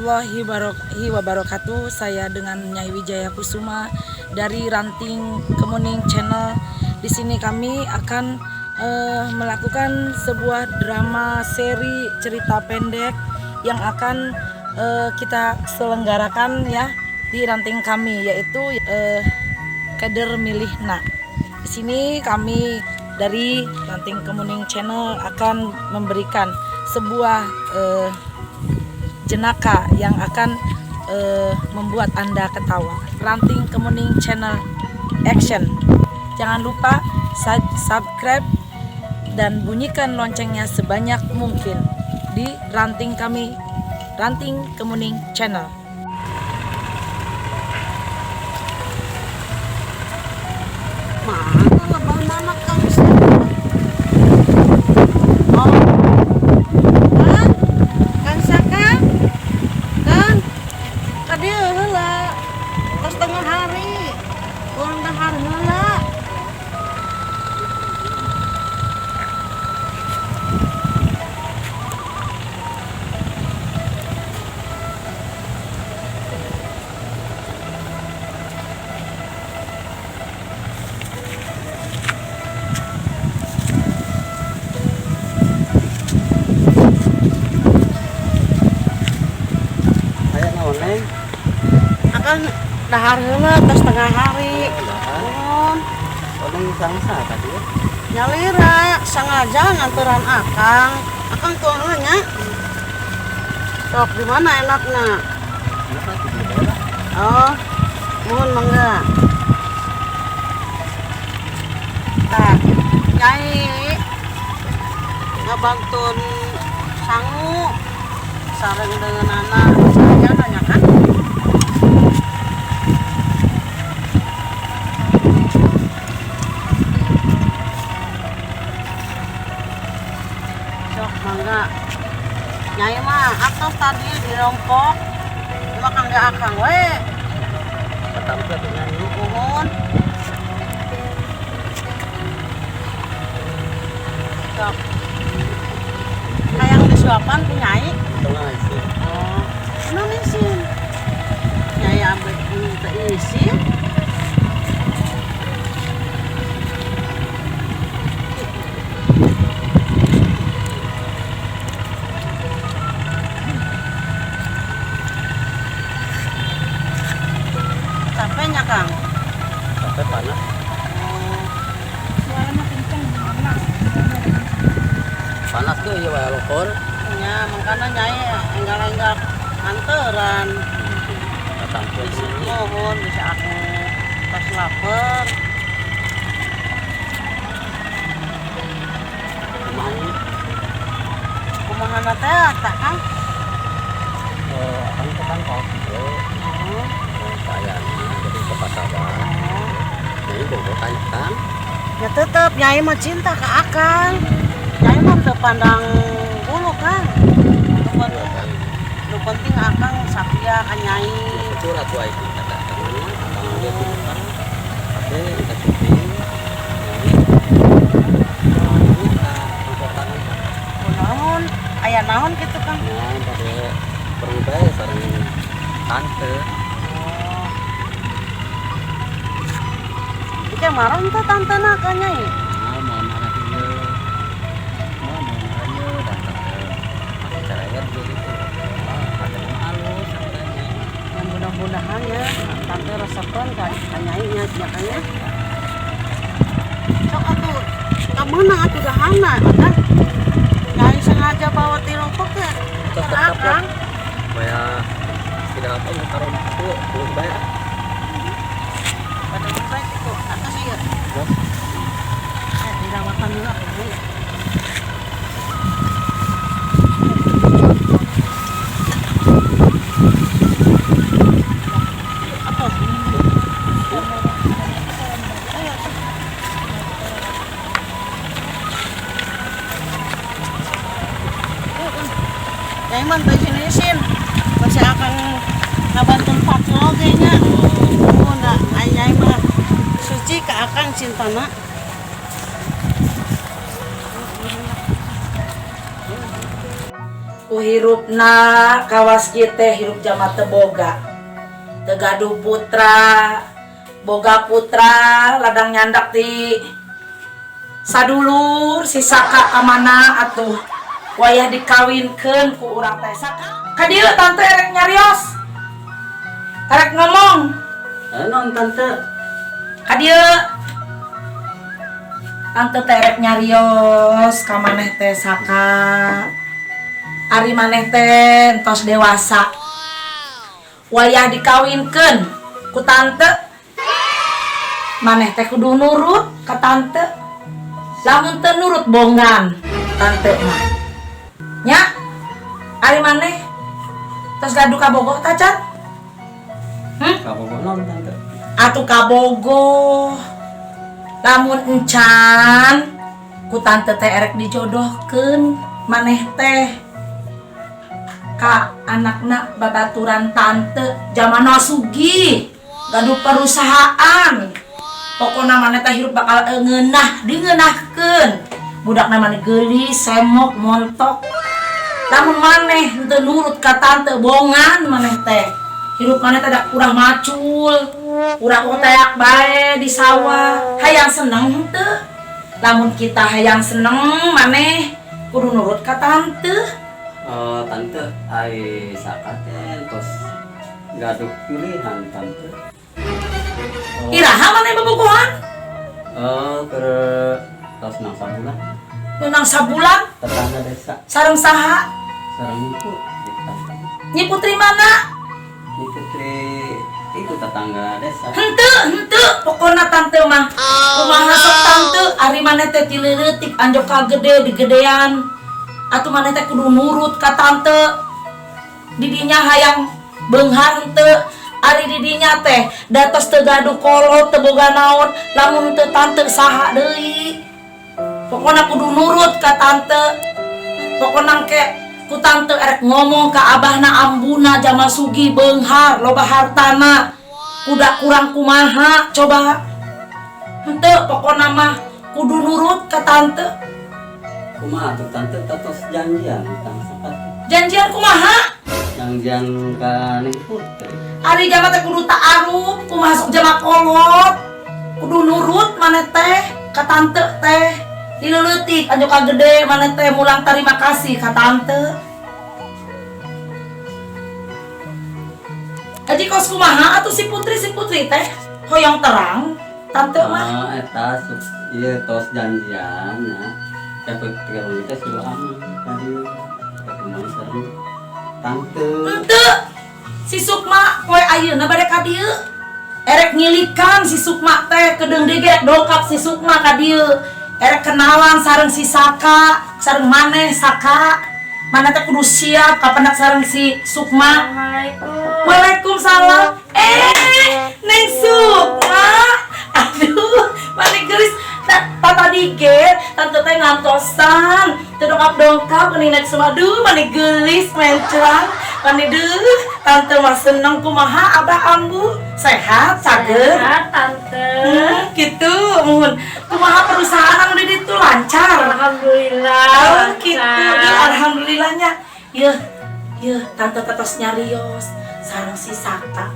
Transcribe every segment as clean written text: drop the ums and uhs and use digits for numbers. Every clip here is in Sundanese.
Warahmatullahi wabarakatuh. Saya dengan Nyai Wijaya Kusuma dari Ranting Kemuning Channel. Di sini kami akan melakukan sebuah drama seri cerita pendek yang akan kita selenggarakan ya di ranting kami, yaitu Keder Milihna. Di sini kami dari Ranting Kemuning Channel akan memberikan sebuah jenaka yang akan membuat Anda ketawa. Ranting Kemuning Channel Action. Jangan lupa subscribe dan bunyikan loncengnya sebanyak mungkin di ranting kami, Ranting Kemuning Channel. Mana lebah mana, Kang? Oh. Kang, Kang Saka? Kang, ka dieu heula. Tos tengah hari. Urang dahar heula. Aya naon, Neng? Akang dahar heula, tos tengah hari. Nuhun. Oh, Neng sangsa tadi ya? Nyalira sengaja nganteran Akang. Akang tuang heula nya. Sok di mana enakna? Kenapa di bola? Oh, mohon mangga. Tah, Nyai ngabantun sangu sareng dengan anak saya nanya kan? Sok mangga. Nyai mah atos tadi dirompok. Cuma kangge Akang we. Katampi atuh, Nyai. Nuhun. Sok. Hayang disuapan ku Nyai? Tengah isi. Oh, naon isin? Nyai abek teu isin. Capeknya, Kang? Sampai panas. Oh, Suaranya kencang, mana? Panas tuh iya wae lokor. Nya mangkana Nyai enggal-enggal anteran. Katampi atuh, Bisa Nyai. Mohon bisa aku pas lapar. Kumaha ini? Kumaha teh tak, Kang? Eh, akang teh kan kaos kieu. Oh, Eh, kayaknya jadi ke pasar. Oh. Nyai bogo ka Akang. Ya tetep Nyai mah cinta ke Akang. Nyai mah teu pandang bulu, Kang. Nu penting Akang satia ka Nyai. Syukur atuh aya kata akang nya. Akang ge kitu kan. Tapi kita syuting. Nyai. Ini ka rongkokan. Kunaon? Aya naon kitu, Kang? Ya, pada perlu bae sareng tante. Oh. Ike marah teh tantena ka Nyai? Nah, mau marah ieu. Mau marah ieu dan tante masih cerewet gitu. Ah, ada yang halus katanya. Ya mudah-mudahan ya tante resepeun ka Nyai nya nya Kang ya. Sok atuh ka mana atuh dahana, Kang? Nyai sengaja bawa tirompok teh. Tetep Ka Akang. Supaya tidak apa mau taruh itu belum bae. Pada baik itu atas iya. Terus Eh, dirawatan dulu aku Bu. Apa? Ayo. Ayo, Kang. Nyai mah teu isin-isin. Masih akan ngabantuan pacul oge nya. Oh, da ai Nyai mah suci ka Akang cintana. Ku hirupna kawas kieu teh, hirup jalma teu boga. Teu gaduh putra, boga putra ladang nyandak ti sadulur. Si Saka ka mana atuh? Wayah dikawinkeun ku urang teh. Saka, ka dieu, tante erek nyarios. Erek ngomong. Eh, non tante? Ka dieu. Tante teh erek nyarios ka maneh teh, Saka. Ari maneh teh entos dewasa. Wayah dikawinkeun ku tante, maneh teh kudu nurut ka tante. Lamun teu nurut, bongan tante mah. Nya, ari maneh tos gaduh kabogoh tacan? Hmm? Kabogoh non, tante? Atuh kabogoh. Lamun encan, ku tante teh erek dijodohkeun maneh teh ka anakna babaturan tante, jalmana sugih, gaduh perusahaan. Pokokna maneh teh hirup bakal ngeunah, dingeunahkeun. Budakna maneh geulis, semok, montok. Lamun maneh henteu nurut ka tante, bongan maneh teh. Hirup maneh teh da kurang macul, kurang oteak bae di sawah. Hayang seneng henteu? Lamun kita hayang seneng, maneh kudu nurut ka tante. Eh, tante, ai Saka teh tos gaduh pilihan, tante. Oh, Iraha maneh bobogohan? Eh, ke tos nang sabulan. Menang sabulan? Tetangga desa. Sareng saha? Sareng ibu di tante. Nyi Putri mana? Ini putri itu tetangga desa. Henteu, henteu, pokona tante mah. Kumaha sok tante, ari maneh teh ti leutik anjog ka gede digedean. Atuh maneh teh kudu nurut ka tante. Didinya hayang beunghar henteu? Ari didinya teh datos teu gaduh kolot, teu boga naon, lamun teu tante saha deui? Pokona kudu nurut ka tante. Pokona ke ku tante erek ngomong ka abahna, ambuna jalma sugih, beunghar, loba hartana. Kuda kurang kumaha coba? Henteu, pokona mah kudu nurut ka tante. Kumaha tuh tante, tos janjian tante Saka teh? Janjian kumaha? Janjian ka Neng Putri. Ari jalma teh kudu ta'aruf, kumaha sok jalma kolot. Kudu nurut maneh teh ka tante teh. Ti leutik anjog ka gede maneh teh mulang tarima kasih ka tante. Aji kos kumaha atuh si Putri, si Putri teh hoyong terang tante mah. Ah, eta ieu tos janjian ya. Teh Putri teh suruh aman tadi ketemu sareng tante. Henteu. Si Sukma poe ayeuna bade ka dieu. Erek ngilikan si Sukma teh, kedeung deui ge rek dongkap si Sukma ka dieu. Erek kenalan sareng si Saka, sareng maneh, Saka. Maneh teh kudu siap kapendak sareng si Sukma. Assalamualaikum. Waalaikumsalam. Eh, Neng Sukma. Aduh, mani geulis. Tadi ge tante teh ngantosan. Teu dongkap-dongkap meni naik semua. Aduh, mani geulis mencrang. Mani deuh, tante mah seneng. Kumaha abah ambu? Sehat, cager? Sehat, tante. Gitu, muhun. Kumaha perusahaan anu di ditu, lancar? Alhamdulillah. Oh, gitu. Lancar. Ih, alhamdulillahnya. Yeuh, yeuh, tante tetos nyarios sareng si Saka.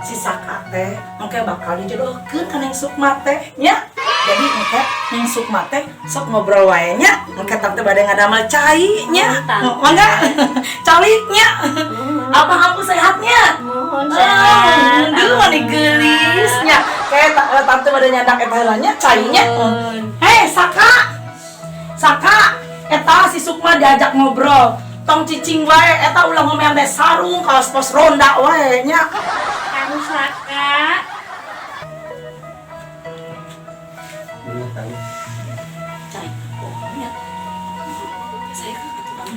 Si Saka teh engke bakal dijodohkeun ka Neng Sukma teh nya. Jadi engke Neng Sukma teh sok ngobrol wae nya. Engke tante bade ngadamel cai nya. Muhun, tante. Mangga. Calik nya. Apa kamu sehatnya? Muhun, Ah, sehat. Duh, mani geulis nya. Kayak tante bade nyandak eta heula nya, cai nya. Muhun. Hei, Saka. Saka, eta si Sukma diajak ngobrol. Tong cicing wae, eta ulah ngomean teh sarung kaos pos ronda wae nya. Kang Saka. Iya, tahu. Cai, pokoknya. Saya kan keturunan.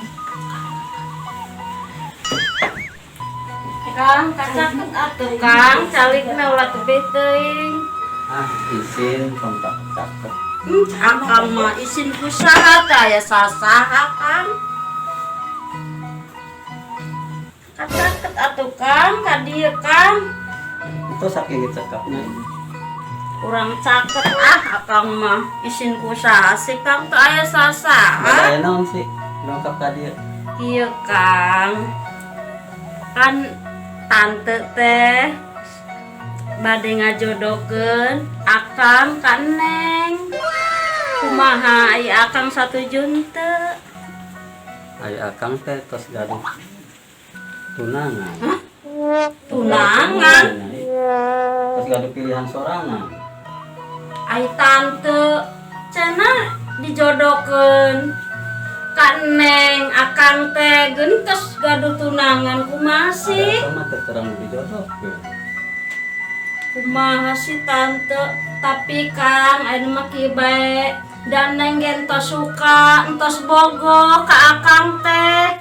Kang, kacaket atuh Kang, calikna ulah tebih teuing. Ah, isin kontak cakep. Akang mah isin ku saha tah, aya sasaha, Kang? Kacaket atuh Kang, ka dieu Kang. Itu saking cakepnya ini. Kurang caket ah akang mah. Isin ku saha sih, Kang, teu aya sasaha. Ada naon sih lengkap tadi? Kieu Kang. Kan tante teh bade ngajodohkeun Akang ka Neng. Kumaha ai Akang satuju teu? Ai Akang teh tos gaduh tunangan. Tunangan? Tos gaduh pilihan sorangan. Ai tante cenah dijodohkeun ka Neng, Akang teh geuning tos gaduh tunangan, kumaha sih? Ada mah teu terang dijodohkeun. Kumaha sih tante? Tapi Kang, ayeuna mah kieu bae. Da Neng ge entos suka, entos bogoh ka Akang teh.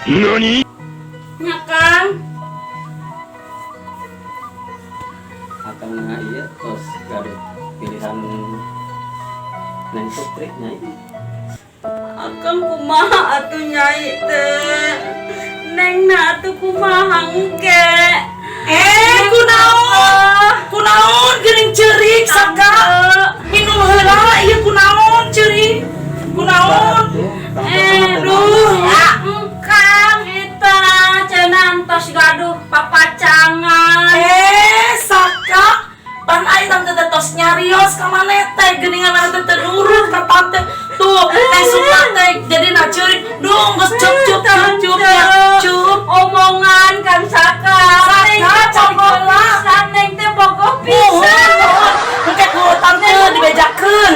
NANI? Nya Kang. Akang mah ieu tos gaduh pilihan Neng Putri, Nyai. Akang kumaha atuh Nyai teh? Neng na atuh kumaha engke? Eh, kunaon? Kunaon geuning ceurik, Saka? Minum heula ieu, kunaon ceurik? Kunaon? Eh, Duh. ah, engkang eta cenah entos gaduh papacangan. Eh, Saka, pan ai tante teh tos nyarios ka maneh teh, geuningan maneh teh teu nurut ka tante. Tuh, teh suka teh jadi na ceurik. Duh, geus cup cup cup cup ya, cup. Omongan Kang Saka. Neng Saka, teh cari bogoh heula. pisan, Neng teh bogoh Muhun, pisan. muhun. Engke ku tante dibejakeun.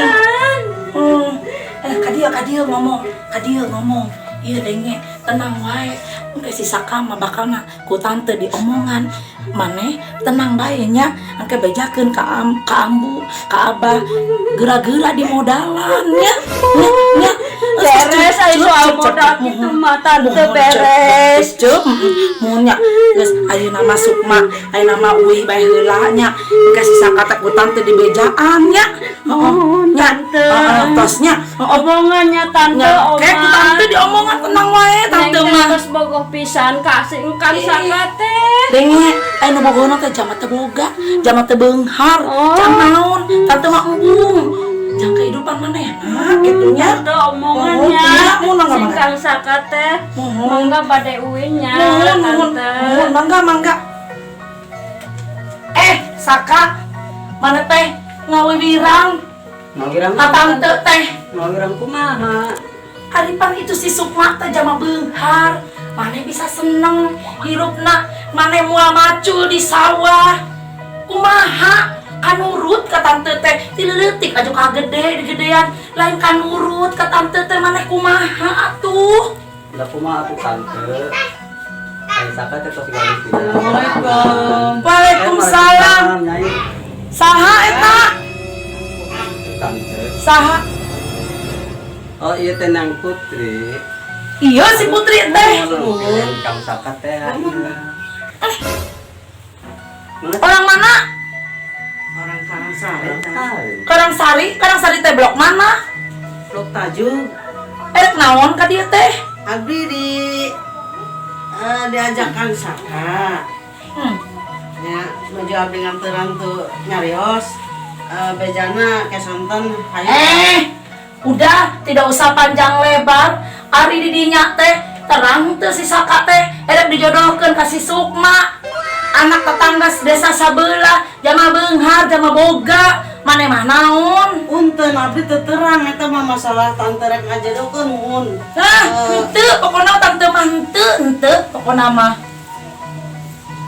Eh, ka dieu, ka dieu ngomong, ka dieu ngomong. Iya denge, tenang wae. Engke si Saka mah bakalna ku tante diomongan. Maneh tenang bae nya, engke bejakeun ka ambu, ka abah. Geura-geura di modalan nya. Nya, nya. Beres ai soal modal kitu mah tante beres. Cup, muhun nya. Geus ayeuna mah Sukma, ayeuna mah uih bae heula nya. Engke si Saka teh ku tante dibejaan nya. Heeh, nya. Tante. Heeh, tos nya. Heeh. Omongannya tante. Nya, kayak ku oman. tante diomongan, tenang wae tante Neng teh mah. geus bogoh pisan ka si Engkang Ih. Saka teh. Denge, aya nu bogohna teh jama teu boga, jama teu beunghar, Oh. jang naon, tante mah embung. Jang kehidupan manehna kitu nya. Tante omongannya. Muhun, muhun, mangga, Si mangga. Kang Saka teh. Muhun. Mangga bade uih nya Muhun, muhun, tante. muhun, mangga, mangga. Eh, Saka, mana teh ngawiwirang Ngawirang ka tante teh. Ngawirang kumaha? Ari pan itu si Sukma teh jama beunghar. Maneh bisa seneng hirupna, maneh moal macul di sawah. Kumaha kanurut ka tante teh ti leutik aju ka gede digedean, lain kanurut ka tante teh, maneh kumaha atuh? Lah kumaha atuh tante? Ai Saka teh tos gaduh pilihan. Assalamualaikum. Waalaikumsalam. Nyai. Saha eta? Tante. Saha? Oh iya teh Neng Putri. Iya si Putri teh. Pilihan Kang Saka teh iya. Mana? Orang mana? Orang Karangsari teh. Karangsari. Karangsari teh blok mana? Blok Tajuk. Erek naon ka dieu teh? Abdi di diajak Kang Saka. Ya, nuju abdi nganteran tuh nyarios. Bejana kesonten hayu. Eh, udah tidak usah panjang lebar. Ari di dinya teh terang teu si Saka teh erek dijodohkeun ka si Sukma. Anak tetangga desa sabelah, jama beunghar, jama boga, maneh mah naon? Punten abdi teu terang eta mah masalah tante rek ngajodohkeun muhun. Hah, henteu, pokona tante mah henteu, henteu, pokona mah.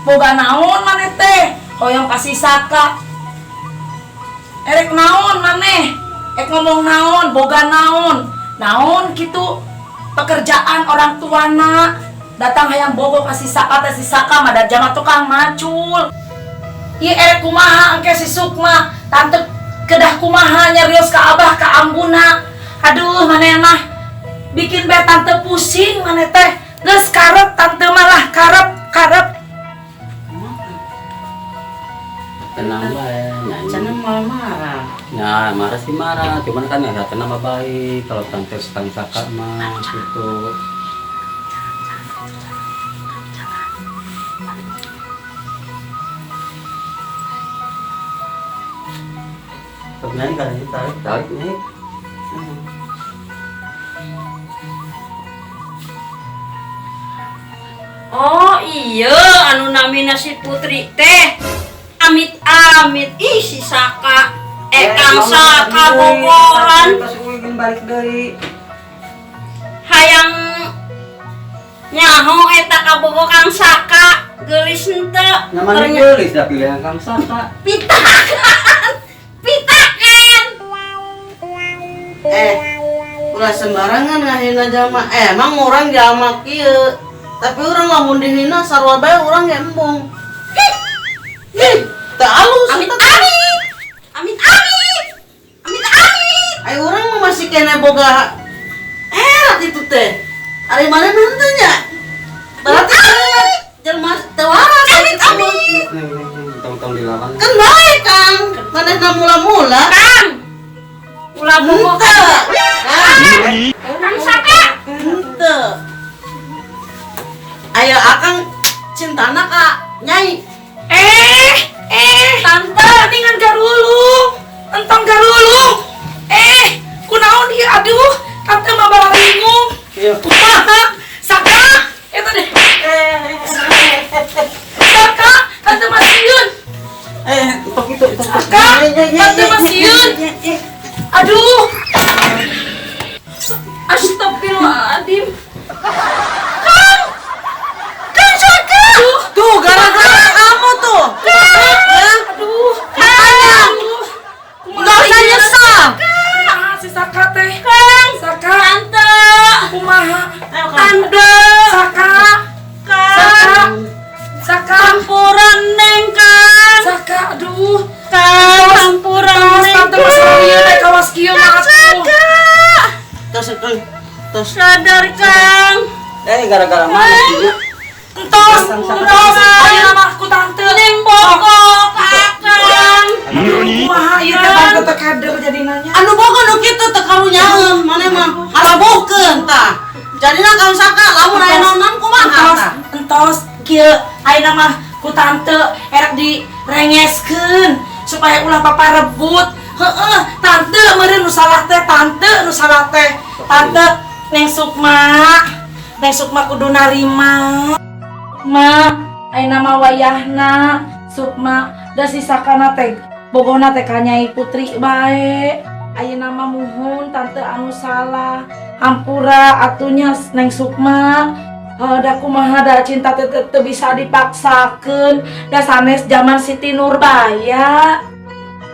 Boga naon maneh teh? Hoyong ka si Saka. Erek naon maneh? Ek ngomong naon, boga naon? Naon kitu pekerjaan orang tuana datang hayang bogo ka si Saka teh, si Saka mah da jama tukang macul. Ieu erek kumaha engke si Sukma? Tante kedah kumaha nyarios ka abah ka ambuna? Aduh, maneh mah bikin be tante pusing maneh teh. Geus karep tante malah karep karep. Tenang bae, Nyai. Cenah malah marah. Ya, marah sih marah, cuman kan ya tenang mah baik. Kalau tante Kang Saka mah gitu. Sebenarnya kali ini tarik, tarik nih. Oh iya, anu namina si Putri teh. Amit amit, ih, si Saka. Eh, Kang Saka bogohan. Terus uing balik deui. Hayang nyaho eta kabogo Kang Saka geulis henteu. Namanya geulis da pilihan Kang Saka. Pitakan, pitakan. Eh, ulah sembarangan ngahina jalma. Eh, emang orang jalma kieu. Tapi urang lamun dihina sarua bae urang ge embung. Ih, teu alus Amit eta teh. amit, amit amit, amit amit. Ai urang mah masih kene boga erat itu teh. Ari mana henteu nya? Berarti jelema teu waras Amit kitu mah. amit. Neng neng neng tong-tong dilawan. Kan bae Kang, manehna mula-mula. Kang, ulah bogo. Henteu. Kang, Kang Saka. henteu. Ayo akang cintana ka Nyai. Eh, eh, Tante. Mendingan garulung, entong garulung. Eh, kunaon ieu, aduh, tante mah bingung. Iya. Kumaha? Saka, eta deh. Saka, tante mah sieun. Eh, tok itu tok. Saka, tante mah sieun. Aduh, Astagfirullahaladzim. Kang, Kang Saka. Tuh gara-gara kamu tuh. Ya, aduh, makanya aduh. nggak usah nyesal. Kumaha si Saka teh? Kang, Saka, tante, kumaha? Ayo Kang. Tante, Saka, Kang, Saka, Saka, campuran neng Kang, Saka, aduh. Kang, campuran Kawas neng. tante mah selalu teh kawas kieu mah Kang atuh. Saka, Terus Kang. Terus sadar Kang. Eh, gara-gara mana sih? Entos, entos, ayeuna mah ku tante. Neng bogo ka Akang. Kumaha ieu teh tante teh kader jadi nanya. Anu boga nu kitu teu karunyaeun maneh mah ngalabuhkeun tah. Jadina Kang Saka lamun aya naon kumaha Entos, tah? entos, kieu ayeuna mah ku tante erek direngeskeun supaya ulah papa rebut. Heeh, tante meureun nu salah teh, tante nu salah teh. Tante Neng Sukma, Neng Sukma kudu narima. Ma, ayeuna mah wayahna Sukma da si Sakana teh bogohna teh ka Nyai Putri bae. Ayeuna mah muhun tante anu salah. Hampura atunya Neng Sukma. Heuh, da kumaha da cinta teh teu bisa dipaksakeun, da sanes zaman Siti Nurbaya.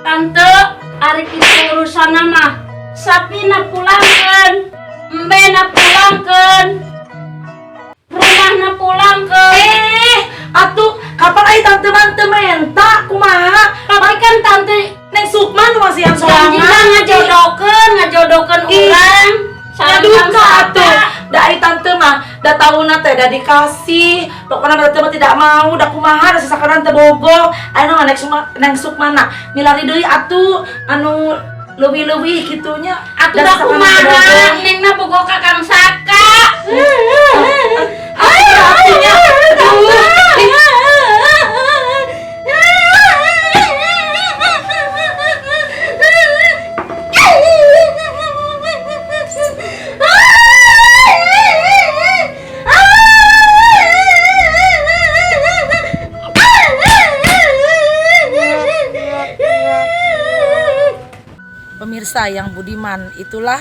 Tante, ari kitu urusanna mah sapina pulangkeun, embena pulangkeun, rumahna pulangkeun. Eh, atuh kapan ai tante mah teu menta kumaha? Tapi kan tante Neng Sukma nu masihan janjina sorangan. Ngajodokeun, ngajodokeun Ih, urang. Sareng Kang duka Saka. atuh. Da ai tante mah da tauna teh da dikasih. Pokoknya tante mah tidak mau, da kumaha da sasakaran teh bogoh. Ayeuna mah Neng Sukma, Neng Sukma na milari deui atuh anu leuwih-leuwih kitunya. Atuh Da da sasakaran teh kumaha, bogoh. nengna bogoh ka Kang Saka. Atuh atunya. Aduh. Ih, Pemirsa yang budiman, itulah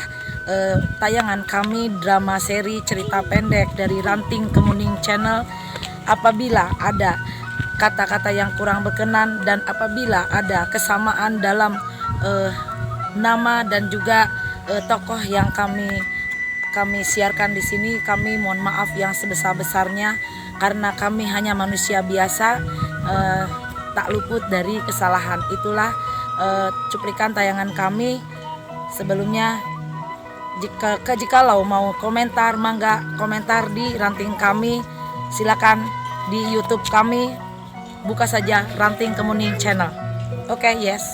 tayangan kami drama seri cerita pendek dari Ranting Kemuning Channel. Apabila ada kata-kata yang kurang berkenan dan apabila ada kesamaan dalam nama dan juga tokoh yang kami kami siarkan di sini, kami mohon maaf yang sebesar-besarnya karena kami hanya manusia biasa, tak luput dari kesalahan. Itulah cuplikan tayangan kami sebelumnya. Jikalau mau komentar, mangga komentar di ranting kami, silakan di YouTube kami, buka saja Ranting Kemuning Channel. Oke, yes.